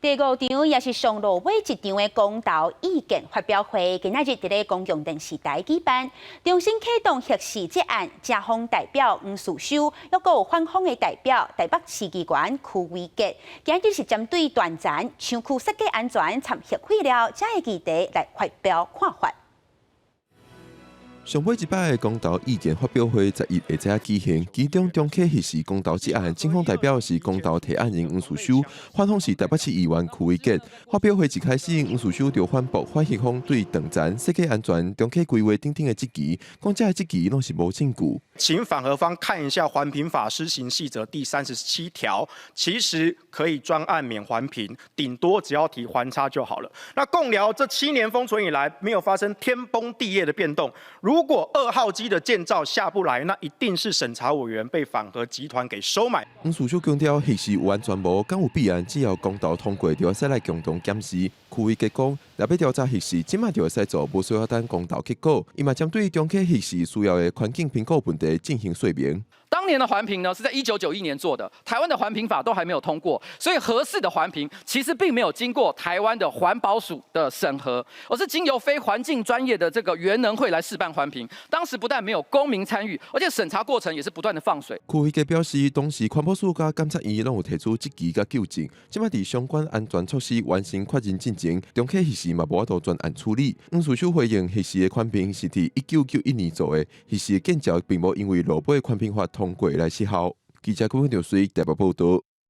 第五場也是上落尾一場的公投意見發表會，今仔日佇咧公共電視台舉辦。重新啟動核四這案，正方代表黃士修，抑閣有反方的代表台北市議員區維傑，今日是針對斷層、廠區設計安全摻核廢料這个議題來發表看法。上尾一擺的公投意見發表會11下晝舉行，其中重啟核四公投這案，正方代表是公投提案人黃士修，反方是台北市議員區維傑。發表會一開始，黃士修就反駁反核方對斷層、設計安全、重啟規劃等等的質疑，講這个質疑攏是無證據。請反核方看一下《環評法施行細則》第37條，其實可以專案免環評，頂多只要提環差就好了。那貢寮這7年封存以來，沒有發生天崩地裂的變動。如果二號機的建造下不來，那一定是審查委員被反核集團給收買。黃士修強調，核四有安全無，敢有弊案，只要公投通過，就會使來共同檢視。區維傑講，若欲調查核四，這馬就會使做，無需要等公投結果。伊嘛針對重啟核四需要的環境評估問題進行說明。當年的環評呢，是在1991年做的，台灣的環評法都還沒有通過，所以核四的環評其實並沒有經過台灣的環保署的審核，而是經由非環境專業的這個原能會來試辦環評。當時不但沒有公民參與，而且審查過程也是不斷的放水。區維傑表示，當時環保署佮監察院攏有提出質疑佮糾正，這馬佇相關安全措施完成確認進前，重啟核四嘛無法度專案處理。黃士修回應，核四的環評是佇1991年做的，核四的建造並無因為落尾環評法通過來失效。記者郭文條水台北報道。